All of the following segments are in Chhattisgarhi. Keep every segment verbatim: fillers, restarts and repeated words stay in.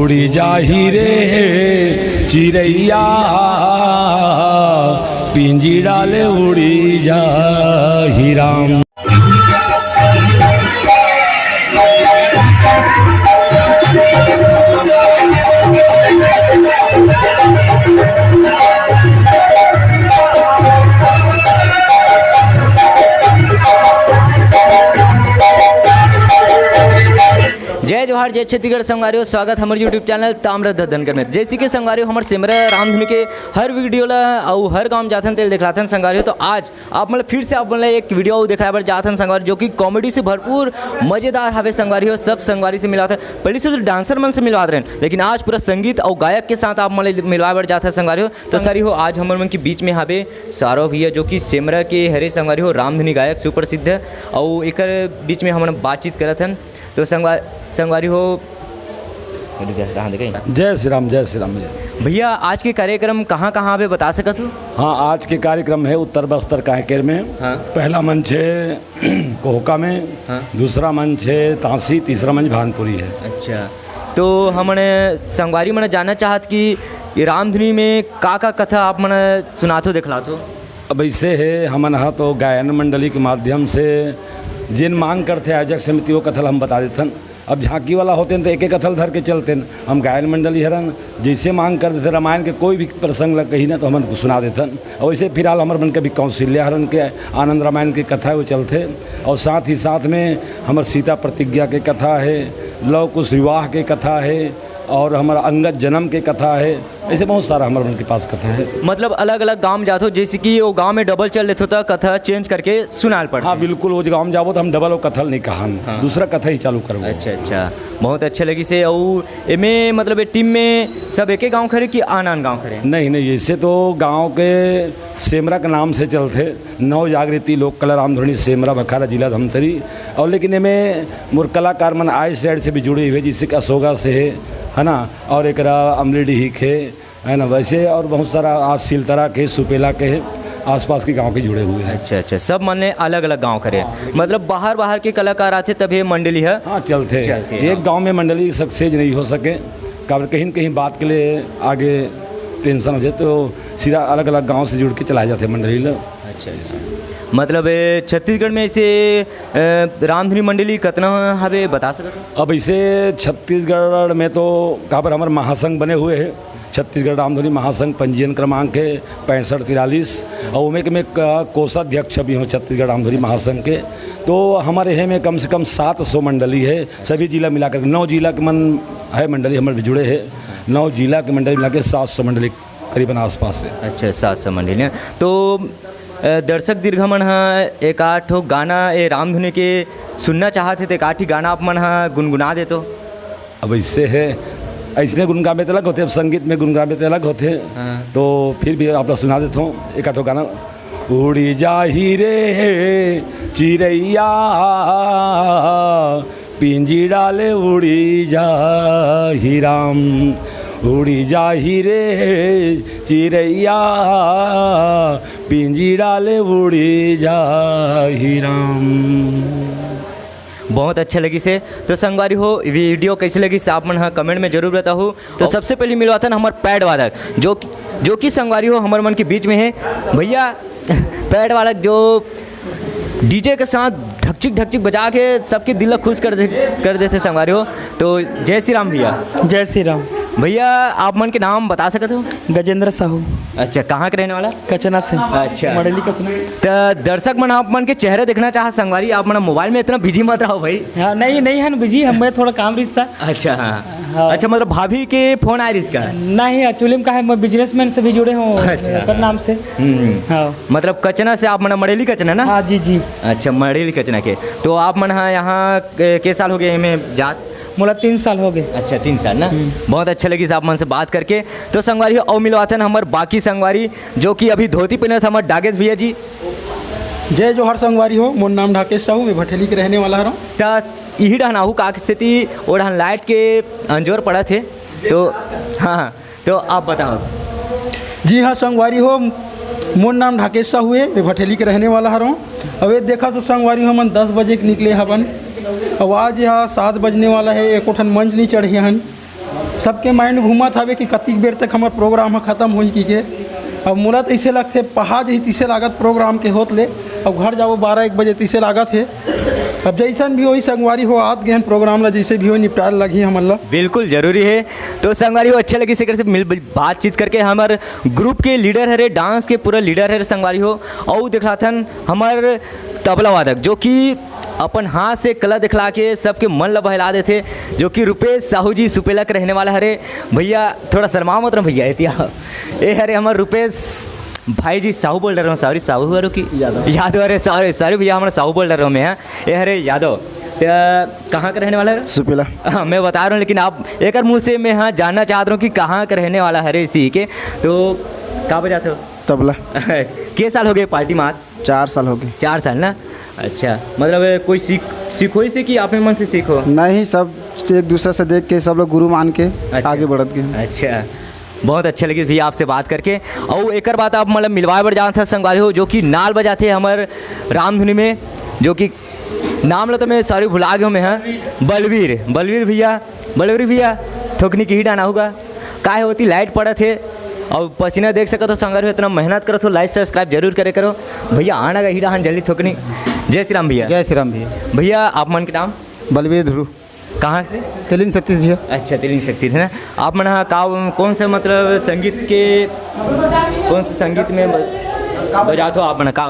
उड़ी जाही रे चिरैया, पिंजड़ा ले उड़ी जाही राम। जय जोहार, जय छत्तीसगढ़ संगवारी हो, स्वागत हमर YouTube चैनल ताम्रध्वज धनकर में। जैसे कि संगवारी हो, हमर सेमरा रामधुनी के हर वीडियो ला अउ हर गांव जाथन तेल दिखलाथन संगवारी हो। तो आज आप मन ला फिर से आप मन ला एक वीडियो अउ दिखाए बर जाथन संगवारी, जो कि कॉमेडी से भरपूर मजेदार हवे संगवारी हो। सब संगवारी से मिलाथन, पहले से तो डांसर मन से मिलवात रहेन, लेकिन आज पूरा संगीत अउ गायक के साथ आप मन ला मिलवाए बर जाथन संगवारी हो। तो संगवारी हो, आज हमर मन के बीच में हवे सारो भैया, जो कि सेमरा के हरे संगवारी हो, रामधुनी गायक सुप्रसिद्ध, अउ एकर बीच में हमन बातचीत करत हन। तो संगवा-, संगवारी हो, रुक जा, रहन दे कहीं। जय श्री राम, जय श्री राम, जय। भैया, आज के कार्यक्रम कहाँ कहाँ हवे, बता सकत हो? हाँ, आज के कार्यक्रम है उत्तर बस्तर कांकेर में। हाँ। पहला मंच है कोहका में, हाँ। दूसरा मंच है तांसी, तीसरा मंच भानपुरी है। अच्छा, तो हमन संगवारी मन जानना चाहत कि ये रामधुनी में का का कथा आप मन सुनाथो दिखलाथो? अब ऐसे है, हमन ह तो गायन मंडली के माध्यम से जेन मांग करथे आयोजक समिति, वो कथा ल हम बता देथन। अब झांकी वाला होते हैं तो एक एक कथा ल धर के चलते हैं। हम गायन मंडली हरन, जैसे मांग कर देथे रामायण के कोई भी प्रसंग ल कही ना तो हमन सुना देथन। और वैसे फिलहाल हमर मन के भी कौशल्या हरन के आनंद रामायण के कथा है, वो चलथे। और साथ ही साथ में हमर सीता प्रतिज्ञा के कथा है, लव कुश विवाह के कथा है, और हमर अंगद जन्म के कथा है। ऐसे बहुत सारा हमर मन के पास कथा है। मतलब अलग-अलग गांव जाथो, जैसे कि वो गांव में डबल चल लेथो, त कथा चेंज करके सुनाल पड़थे। हाँ, बिल्कुल, वो गांव जाबो तो हम डबल वो कथा ल नहीं कहन, हाँ। दूसरा कथा ही चालू करबो। अच्छा, अच्छा, बहुत अच्छा लगिस हे। अउ एमे मतलब ये टीम में सब एके गांव के हरे कि आन-आन गांव के हरे? नहीं, नहीं, ऐसे तो गांव के सेमरा के नाम से चलथे, नव जागृति लोक कला रामधुनी सेमरा बखारा जिला धमतरी। और लेकिन एमे मोर कलाकार मन आए साइड से भी जुड़े हुए, जैसे कि असोगा से है, है ना, और एकरा अमलीडीही के, है ना, वैसे और बहुत सारा आज सिलतरा के, सुपेला के, आसपास के गांव के जुड़े हुए हैं। अच्छा, अच्छा, सब मन ले अलग-अलग गांव के हरे। हाँ, बिल्कुल। मतलब बाहर, बाहर के कलाकार आथे तब ये मंडली है? हाँ, चलथे। चलथे, एक हाँ। गांव में मंडली सक्सेस नहीं हो सके, काबर कहीं न कहीं बात के लिए आगे टेंशन हो जाए, तो सीधा अलग-अलग गांव से जुड़ के चलाए जाथे मंडली ल। अच्छा, अच्छा। मतलब, ए, छत्तीसगढ़ में ऐसे, ए, रामधुनी मंडली कतना हवे, बता सकत हो? अब ऐसे छत्तीसगढ़ में तो काबर हमर महासंघ बने हुए हैं, छत्तीसगढ़ रामधुनी महासंघ, पंजीयन क्रमांक है पैंसठ तिरालीस, और उमे के मैं क-, कोषाध्यक्ष भी हूँ छत्तीसगढ़ रामधुनी महासंघ के। तो हमारे हे में कम से कम सात सौ मंडली है, सभी जिला मिलाकर नौ जिला के मन है मंडली हमर भी जुड़े हैं, नौ जिला के मंडली मिला के सात सौ मंडली करीबन आसपास है। अच्छा, सात सौ मंडली है। तो, अ, दर्शक दीर्घा मन ह एक आध ठो गाना ए रामधुनी के सुनना चाहत हे, तो एक आध ठो गाना आप मन ह गुनगुना देतो। अब ऐसे है, ऐसने गुनगाबे तो अलग होथे, अब संगीत में गुनगाबे तो अलग होथे। हाँ। तो फिर भी आप ला सुना देथों एक आध ठो गाना। उड़ी जाही रे चिरैया, पिंजड़ा ले उड़ी जाही राम, उड़ी जाही रे चिरैया, पिंजड़ा ले उड़ी जाही राम। बहुत अच्छा लगिस हे। तो संगवारी हो, वीडियो कैसे लगिस हे, आप मन ह कमेंट में जरूर बताहू। तो सबसे पहले मिलवाथन हमर पैड वादक, जो कि, जो कि संगवारी हो, हमर मन के बीच में है भैया। पैड वादक जो डीजे के साथ ढकचिक ढकचिक बजा के सबके दिल ला खुश कर दे, कर देथे संगवारी हो। तो जय श्री राम भैया। जय श्री राम। भैया, आप मन के नाम बता सकत हो? गजेंद्र साहू। अच्छा, कहाँ के रहने वाला? कचना से। अच्छा। मड़ेली कचना। त दर्शक मन आप मन के चेहरा देखना चाहत संगवारी, आप मन मोबाइल में इतना बिजी मत रहो भाई। हाँ, नहीं, नहीं है ना बिजी, हमें थोड़ा काम रिहिस था। अच्छा, हाँ। हाँ। अच्छा, मतलब भाभी के फोन आए रिहिस का? नहीं, एक्चुअली में का है, मैं बिजनेसमैन से भी जुड़े हूँ, अच्छा। एकर नाम से। हम्म। हाँ। मतलब कचना से आप मन, मड़ेली कचना ना? हाँ, जी, जी। अच्छा, मड़ेली कचना के। तो आप मन ह यहाँ के, के साल हो गए एमे जात? मोला तीन साल हो गए। अच्छा, तीन साल ना? हम्म। बहुत अच्छा लगिस आप मन से बात करके। तो संगवारी हो, अउ मिलवाथन हमर बाकी संगवारी, जो कि अभी धोती पहनत हमर डागेश भैया जी। जय जोहार संगवारी हो, मोर नाम ढाकेश साहू, मैं भठेली के रहने वाला हरौं। त इही डहन आहू का सेती ओ डहन लाइट के अंजोर पड़त हे, तो हाँ, हाँ, तो आप बताओ। जी हाँ संगवारी हो, मोर नाम ढाकेश साहू हे, मैं भठेली के रहने वाला हरौं। अब ये देखा तो संगवारी हो, हमन दस बजे के निकले हवन, अब आज यहाँ सात बजने वाला है, एको ठन मंच नहीं चढ़े हन। सबके माइंड घूमत हवे कि कतिक बेर तक हमर प्रोग्राम ह खतम होई कि के। अब मोला तो इसे लगथे पहा जही तिसे लागत प्रोग्राम के होत ले। अब घर जाबो बारह एक बजे तिसे लागत हे। अब जैसन भी होई संगवारी हो, आत गेहन प्रोग्राम ला जैसे भी हो निपटाए लगही हमन ला। बिल्कुल जरूरी है। तो संगवारी हो, अच्छा लगी सेकर से मिल बातचीत करके। हमर ग्रुप के लीडर हरे, डांस के पूरा लीडर हरे संगवारी हो। अउ देखलाथन हमर तबला वादक जो कि अपन हाथ से कला दिखला के सबके मन ल बहला देथे, जो कि रुपेश साहू जी सुपेला के रहने वाला हरे। भैया थोड़ा शर्मा मत रहो भैया, एतिया। ए हरे हमर रुपेश भाई जी साहू बोल रहे हो, सॉरी साहू हरो की यादव। यादव, अरे सॉरी सॉरी भैया, हमारा साहू बोल रहे हो मैं, हाँ। ए हरे यादव, त कहाँ का रहने वाला है? सुपेला। हाँ, मैं बता रहा हूँ, लेकिन आप एक मुँह से मैं हाँ जानना चाहता हूँ कि कहाँ का रहने वाला हरे इसी के। तो का बजाते हो? तबला। के साल हो गए पार्टी में? चार साल हो गए। चार साल ना? अच्छा, मतलब कोई सीख सीखो ही से कि आप मन से सीखो? नहीं, सब एक दूसरे से देख के, सब लोग गुरु मान के अच्छा। आगे बढ़त गए। अच्छा, बहुत अच्छा लगी भैया आपसे बात करके। और एक बात आप मतलब मिलवाए बर जाना था संगवारी हो, जो कि नाल बजाते हमर रामधुनी में, जो कि नाम ला तो मैं सॉरी भुला गया हूँ मैं, हाँ। बलवीर, बलवीर भैया, बलवीर भैया, थोकनी की ही डाना होगा। काहे होती लाइट पड़त हे और पसीना देख सकत हो संगवारी हो, इतना मेहनत करत हो, लाइक सब्सक्राइब जरूर करे करो। भैया आना का ही डाहन जल्दी थोकनी। जय श्री राम भैया। जय श्री राम भैया। भैया आप मन के नाम? बलवीर ध्रुव। कहाँ से? तेलिंग सतीश भैया। अच्छा, तेलिंग सतीश है ना। आप मन हा का, कौन से मतलब संगीत के, कौन से संगीत में ब-, बजात हो आप मन का?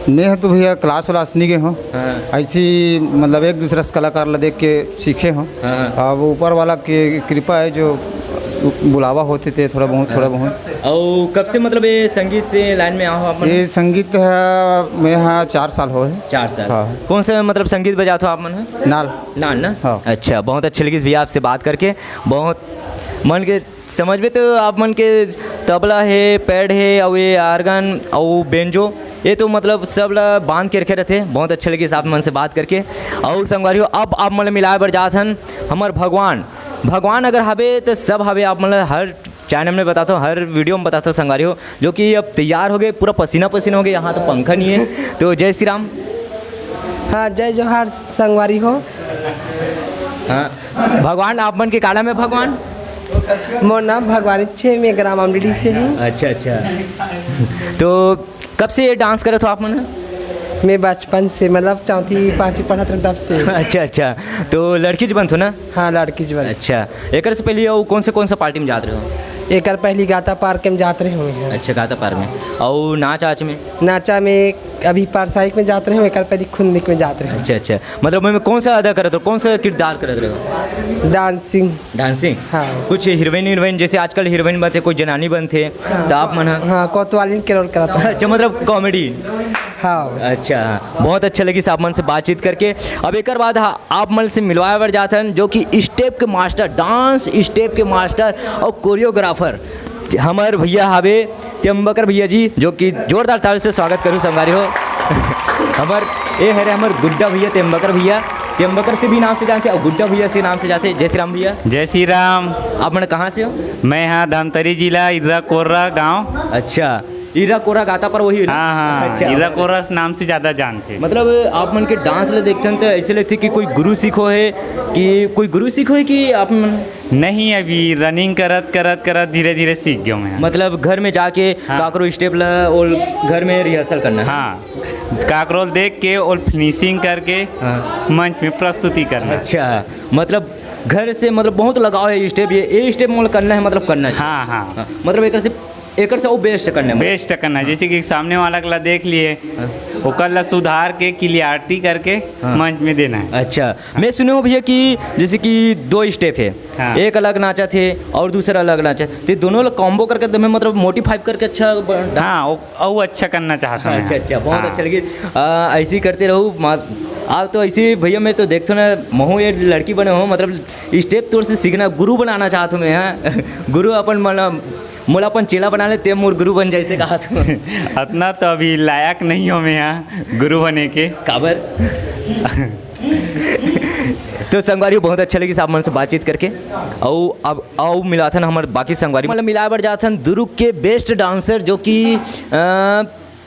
मैं ह तो भैया क्लास व्लास नहीं गए हो। हाँ। ऐसी मतलब एक दूसरा से कलाकार ला देख के सीखे हो। हाँ। अब ऊपर वाला के कृपा है जो बुलावा होते थे थोड़ा बहुत, थोड़ा बहुत। और कब से मतलब ये संगीत से लाइन में आओ आप मन? ये संगीत है, मैं हाँ चार साल हो है। चार साल। हाँ। कौन सा मतलब संगीत बजात हो आप मन ह? नाल। नाल ना? हाँ। अच्छा, बहुत अच्छे लगी भैया आपसे बात करके। बहुत मन के समझ में तो आप मन के तबला है, पैड है, और ये आर्गन और बेंजो, ये तो मतलब सब ला बांध के रखे रहते। बहुत अच्छा लगी आप मन से बात करके। और संगवारी हो, अब आप मन ला मिलाए बर जात हन हमर भगवान। भगवान अगर हवे तो सब हवे। आप मन ला हर चैनल में बताता हूँ, हर वीडियो में बताता हूँ संगवारी हो, जो कि अब तैयार हो गए, पूरा पसीना पसीना हो गए। यहाँ तो पंखा नहीं है। तो जय श्री राम। हाँ, जय जोहार संगवारी हो। हाँ, भगवान आप मन के का नाम है भगवान? मोर नाम भगवान छे, मैं ग्राम अमडीडी से हूँ। अच्छा, अच्छा। तो कब से ये डांस करत हो आप मन? मैं बचपन से, मतलब चौथी पाँचवीं पढ़त रहूँ तब से। अच्छा, अच्छा। तो लड़की ज बनथो ना? हाँ, लड़की ज बन। अच्छा, एकर से पहले वो कौन से, कौन सा पार्टी में जात रहे हो? एकर पहली गाता पार्क में जात रहे हुए हैं। अच्छा, गाता पार्क में। और नाच आच में? नाचा में अभी पारसाइक में जात रहे हो, एकर पहले खुंदनिक में जात रहे हो। अच्छा, अच्छा। मतलब ओमे कौन सा अदा करत रहो, कौन सा किरदार करत रहो? डांसिंग। डांसिंग? हाँ। कुछ हीरोइन वीरोइन, जैसे आजकल हीरोइन बनथे, कोई जनानी बनथे, हाँ। तो आप मन ह? हाँ, कोतवालिन के रोल करत रहे। अच्छा, मतलब कॉमेडी? हाँ। अच्छा, बहुत अच्छा लगी आप मन से बातचीत करके। अब एकर बाद हा-, आप मन से मिलवाए बर जात हन, जो कि स्टेप के मास्टर, डांस स्टेप के मास्टर और कोरियोग्राफर हमर भैया हावे तेम्बकर भैया जी, जो कि जोरदार ताली से स्वागत करूँ संगवारी हो। हमर ए हरे हमर गुड्डा भैया, तेम्बकर भैया, तेम्बकर से भी नाम से जानथे और गुड्डा भैया से नाम से जानथे। जय श्री राम भैया। जय श्री राम। आप मन कहाँ से हो? मैं हाँ धमतरी जिला, इर्रा कोर्रा गाँव। अच्छा, इर्रा कोर्रा गाता पर वही ना? हाँ, हाँ, अच्छा। इर्रा कोर्रा नाम से ज़्यादा जानथे। मतलब आप मन के डांस ले देखथन तो ऐसे लगथे कि कोई गुरु सीखो है, कि कोई गुरु सीखो है कि आप मन? नहीं, अभी रनिंग करत, करत, करत धीरे-धीरे सीख गयो मैं। मतलब घर में जाके हाँ। काकरो स्टेप ला और घर में रिहर्सल करना है? हाँ, काकरो देख के और फिनिशिंग करके हाँ। मंच में प्रस्तुति करना। अच्छा, मतलब घर से मतलब बहुत लगाव है स्टेप, ये, ये स्टेप मोला करना है, मतलब करना है। हाँ, हाँ। हाँ, मतलब एकर से, एकर से वो बेस्ट करना है। बेस्ट करना है, जैसे कि सामने वाला ला देख लिए, हाँ। ओकर ला सुधार के क्लियरिटी करके हाँ। मंच में देना है। अच्छा, मैं सुने हो भैया कि जैसे कि दो स्टेप है, हाँ। एक अलग नाचथे और दूसरा अलग नाचथे, तो दोनों ला कॉम्बो करके तुम्हें मतलब मॉडिफाई करके अच्छा ब-, हाँ, वो, वो अच्छा करना चाहता हूँ। अच्छा, अच्छा, बहुत हाँ। अच्छा लगे। आ, ऐसे ही करते रहो। मा-, आप तो ऐसे ही भैया, मैं तो देखता हूँ ना, महू ये लड़की बने हो, मतलब स्टेप तोर से सीखना, गुरु बनाना चाहता हूँ मैं, हाँ। गुरु अपन मन, मोला अपन चेला बना ले, ते मोर गुरु बन जाए, ऐसे कहा था। अतना तो अभी लायक नहीं हो मैं यहाँ गुरु बने के। काबर? तो संगवारी, बहुत अच्छा लगी आप मन से बातचीत करके। अउ अब अउ मिलाथन हमर बाकी संगवारी, मतलब मिलाए बर जाथन दुर्ग के बेस्ट डांसर, जो कि, अ,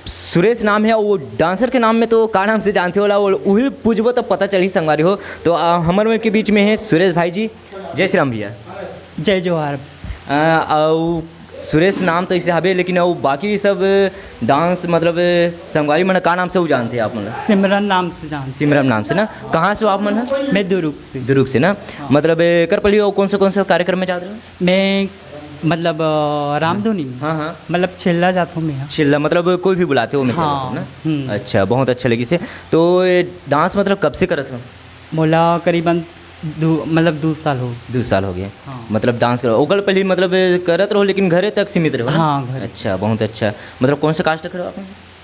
सुरेश नाम है। वो डांसर के नाम में तो का नाम से जानथे होला, वो उही पूछबो तो पता चलही संगवारी हो। तो, अ, हमर मन के बीच में है सुरेश भाई जी। जय श्री राम भैया। जय जोहार। अ, अउ सुरेश नाम तो इसे हवे, लेकिन अउ बाकी सब डांस, मतलब, संगवारी मन का नाम से वो जानते हैं आप मन ला? सिमरन नाम से जानते। सिमरन नाम से ना? कहाँ से हो आप मन ह? मैं दुरुग से। दुरुग से ना? मतलब, एकर पहले वो कौन से, कौन से कार्यक्रम में जाते हो? मैं, मतलब, अ, रामधुनी में। हाँ, हाँ। मतलब, छिल्ला जाता हूँ मैं। छिल्ला, मतलब, कोई भी बुलाते हो, मैं चला हाँ, जाता हूँ ना? हम्म। अच्छा, बहुत अच्छा लगी से। तो ये डांस, मतलब, कब से करत हो? मोला करीबन दू, मतलब, दू साल हो। दू साल हो गए। हाँ। मतलब, डांस करो, ओकर पहले, मतलब, करत रहो, लेकिन घरे तक सीमित रहो ना? हाँ, घरे। अच्छा, बहुत अच्छा। मतलब, कौन सा कास्ट करो आप?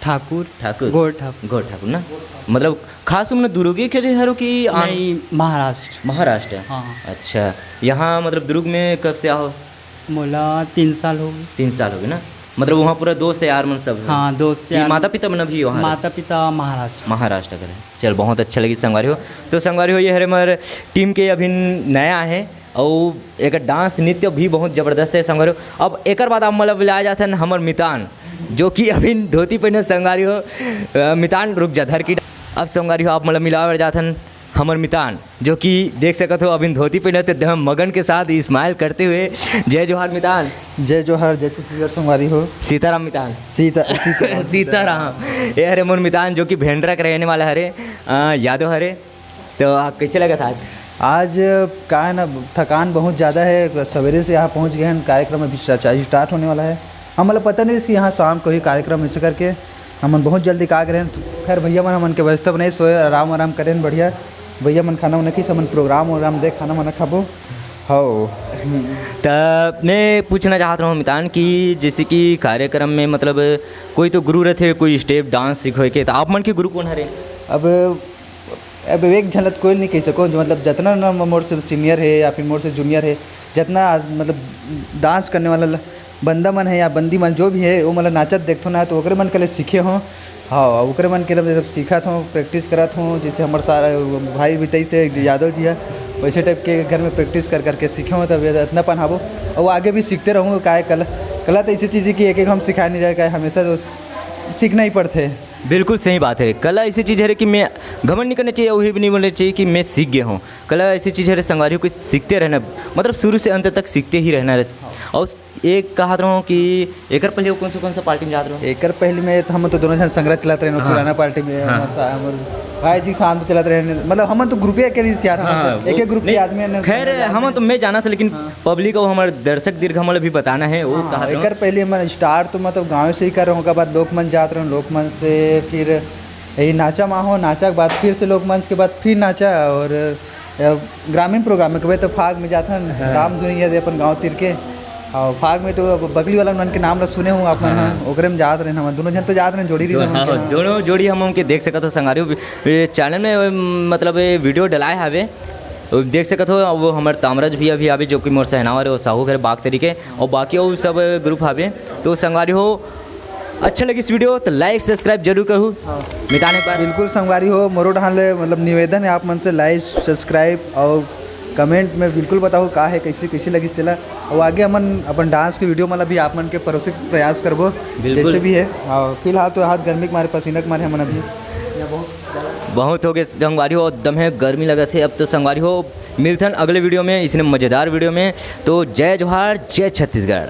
ठाकुर। ठाकुर? गोर ठाकुर। गोर ठाकुर ना? मतलब, खास तुमने दुर्गे के हरो कि आन-, नहीं, महाराष्ट्र। महाराष्ट्र? हाँ। अच्छा, यहाँ, मतलब, दुर्ग में कब से आओ? मोला तीन साल हो गए। तीन साल हो गए ना? मतलब, वहाँ पूरा दोस्त यार मन सब हो? हाँ, दोस्त कि यार। माता पिता मन भी वहाँ रहे? माता पिता महाराष्ट्र। महाराष्ट्र करे। चल, बहुत अच्छा लगी संगवारी हो। तो संगवारी हो, ये हरे हमर टीम के अभी नया है और एक डांस नृत्य भी बहुत जबरदस्त है संगवारी हो। अब एकर बाद आप मतलब मिलाया जाते हैं हमर मितान, जो कि अभी धोती पहने संगवारी हो। अ, मितान, रुक जा, धर की। अब संगवारी हो, आप मतलब मिलाया जाते हैं हमर मितान, जो कि देख सकत हो, अभी धोती पहनत एकदम मगन के साथ स्माइल करते हुए। जय जोहार मितान। जय जोहार, जय छत्तीसगढ़ संगवारी हो। सीताराम मितान। सीता-, सीताराम। सीताराम। ये हरे मोर मितान, जो कि भेंडरा के रहने वाला हरे, अ, यादव हरे। तो आप कैसे लगा था आज? आज का है ना, थकान बहुत ज़्यादा है, सवेरे से यहाँ पहुँच गए हैं, कार्यक्रम अभी स्टार्ट होने वाला है। हमन ल पता नहीं रहिस कि यहाँ शाम को ही कार्यक्रम, ऐसे करके हमन बहुत जल्दी का करें। खैर, भैया मन हमन के व्यवस्था बनाइस, सोए आराम आराम करें बढ़िया। भैया मन खाना वाना खीस, हमन प्रोग्राम वोग्राम देख खाना वाना खाबो। हो। त मैं पूछना चाहत रहूँ मितान कि जैसे कि कार्यक्रम में, मतलब, कोई तो गुरु रहते, कोई स्टेप डांस सिखोए के, तो आप मन के गुरु कौन हरे? अब अब एक झन ल त कोई नहीं कह सको, जो मतलब जितना ना मोर से सीनियर है या फिर मोर से जूनियर है, जितना मतलब डांस करने वाला ल-, बंदा मन है या बंदी मन जो भी है, वो मतलब नाचत देखथो ना, तो ओकरे मन के लिए सीखे हो। हाँ, ओकरे मन के लिए मतलब सीखत हो, प्रैक्टिस करत हो। जैसे हमारे सारा भाई बितई से यादव जी है, वैसे टाइप के घर में प्रैक्टिस कर करके सीखे हो, तब इतना पन हाबो। और आगे भी सीखते रहूँगा। काय कला, कला तो ऐसी चीज़ है कि एक एक हम सिखाए नहीं जाए, काय हमेशा तो सीखना ही पड़ते। बिल्कुल सही बात है। कला ऐसी चीज़ है कि मैं घमंड नहीं करना चाहिए, वही भी नहीं बोलना चाहिए कि मैं सीख गया हूँ। कला ऐसी चीज़ है संगवारी हो कि सीखते रहना, मतलब शुरू से अंत तक सीखते ही रहना रहता। और एक कहत रहूँ कि एकर पहले कौन सा, कौन सा पार्टी में जात रहूँ? एकर पहले में तो हम तो दोनों जन संगरा चलाते रहे, हाँ। पुराना पार्टी में हाँ। हमारे सा-, हमारे भाई जी के साथ में चलाते रहे, मतलब हम तो ग्रुपे के नहीं यार, हम हाँ, तो एक वो एक ग्रुप के नहीं, आदमी ने खैर, संगरा हम जाते तो मैं जाना था, लेकिन हाँ। पब्लिक और हमारे दर्शक दीर्घ हमला भी बताना है, वो हाँ, कहा था। एकर पहले मैं स्टार्ट तो मतलब गाँव से ही कर रहा हूँ, ओकर बाद लोकमंच जात रहा हूँ, लोकमंच से फिर यही नाचा माहो, नाचा के बाद फिर से लोकमंच के बाद फिर नाचा और, अ, ग्रामीण प्रोग्राम में कभी तो फाग में जाथन, हाँ। राम दुनिया दे अपन गाँव तीर के। और फाग में तो अब बगली वाला मन के नाम ला सुने हूँ आप मन, हाँ। हाँ, ओकरे में जात रहे हम, दोनों जन तो जात रहे, जोड़ी रही दो-, हम हाँ, के। दोनों जोड़ी हम उनके देख सकत हो संगारी, ये चैनल में, मतलब, ये वीडियो डलाए हावे। वो देख सकत हो, वो हमर तामरज भैया भी आवे, जो कि मोर सहनावर है, वो साहू घर बाग तरीके, और बाकी वो सब ग्रुप आवे। तो संगवारी हो, अच्छा लगिस वीडियो तो लाइक सब्सक्राइब जरूर करू। हाँ। मितान एक बार। बिल्कुल संगवारी हो, मोरो डहान ले मतलब निवेदन है आप मन से, लाइक सब्सक्राइब और कमेंट में बिल्कुल बताओ का है, कैसे कैसे लगिस तेला। और आगे हमन अपन डांस के वीडियो मतलब भी आप मन के परोसे के प्रयास करबो, बिल्कुल। जैसे भी है। और फिलहाल तो हाथ गर्मी के मारे, पसीना के मारे हमन अभी बहुत हो गए संगवारी हो, एकदम है गर्मी लगत है। अब तो संगवारी हो, मिलथन अगले वीडियो में, इसने मज़ेदार वीडियो में। तो जय जोहार, जय छत्तीसगढ़।